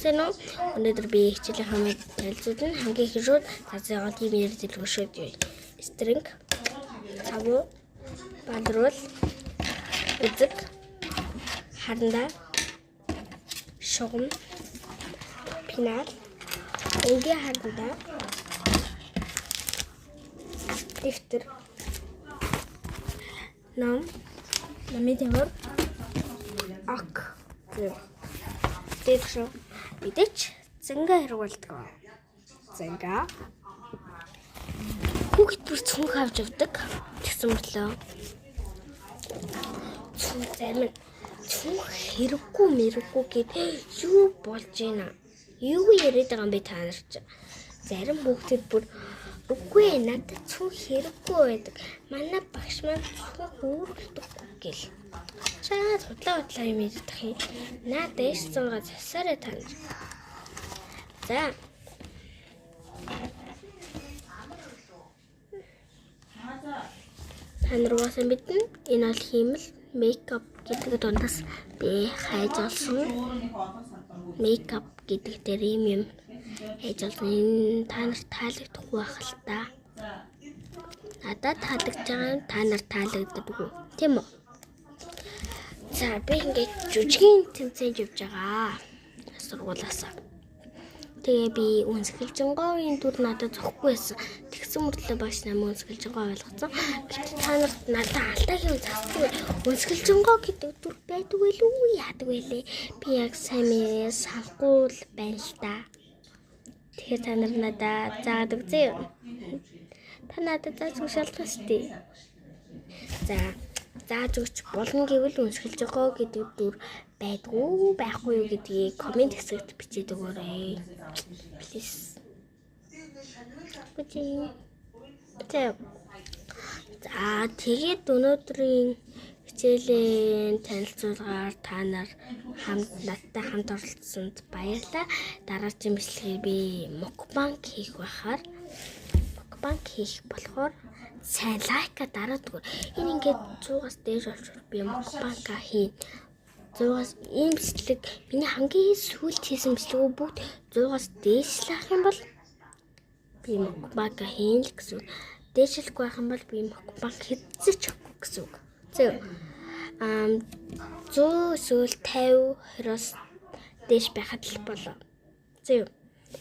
Сайн уу? Өнөөдөр би хичээлийн хамт танилцуулна. Хамгийн их шууд цаасан гол ийм нэр дэлгүүр шүүд юу. String, цавуу, балруул, үзэг, харандаа, шугам, пенал, өнгийн харандаа, дэвтэр, ном, номын тавар, ок. Тэр шүү. Мэдээч зинга хэрэг болдог. Зинга. Хүүхэд бүр цүнх авч явдаг. Тэгсэн мөртлөө. Цүнх зарим нь цүнх хэрэггүй мэрэггүй гэд юу болж байна? Юу яриад байгаа юм бэ та нар чи? Зарим хүүхдүүд бүр үгүй надад цүнх хэрэггүй байдаг. Манай багш маань цүнх үүргэлдэггүй гэл. Чаа худлаа худлаа юм ярьдах юм. Наа дээш зунгаа засаарай та нар. За. Та нар угаасаа мэднэ. Энэ бол хиймэл мейкап гэдэг дундаас би хайж олсон. Мейкап гэдэг дээр ийм юм хайж олсон. Энэ та нарт таалагдахгүй байх л та. Надад таалагдж байгаа нь та нар таалагддаггүй. Тийм үү? За би ингээд жүжигийн тэмцээнд явж байгаа. Сургуулаасаа. Тэгээ би үнсгэлжинговын дүр надад зөхгүй байсан. Тэгсэн мөртлөө багш намайг үнсгэлжингоо ойлгоцсон. Гэвч та нарт надад алдаа хийв засдаг. Үнсгэлжингоо гэдэг дүр байдаг байлгүй яадаг байлээ. Би яг сайн мэ санахгүй л байна л да. Тэгэхээр та нар надад заадаг үзье. Та надад зааж өгч шалгах шүү. За зааж өгч болно гэвэл үнсгэлжингоо гэдэг дүр байдгүй байхгүй юу гэдгийг коммент хэсэгт бичээд өгөөрэй. Please. Үгүй. За тэгээд өнөөдрийн хичээлийн танилцуулгаар та нар хамт надтай хамт оролцсонд баярлалаа. Дараагийн бичлэгийг би mukbang хийх байхаар mukbang хийх болохоор сайн лайка дараад өгөр. Энэ ингээд 100-аас дээш олчвол би mukbang хийн. 100-аас ийм бичлэг миний хамгийн сүүлд хийсэн бичлэгүүд бүгд 100-аас дээшлэх юм бол би mukbang хийн л гэсэн. Дээшлэхгүй байх юм бол би mukbang хийцэж чадахгүй гэсэн үг. Зөв. 100 эсвэл 50 20-оос дээш байхад л болоо. Зөв.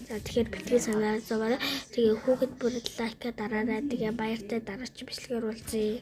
За тэгэхээр битгий санаа зовоорой. Тэгээ хүүхэд бүр лайка дараарай. Тэгээ баяртай дараач бичлэгээр уулзъя.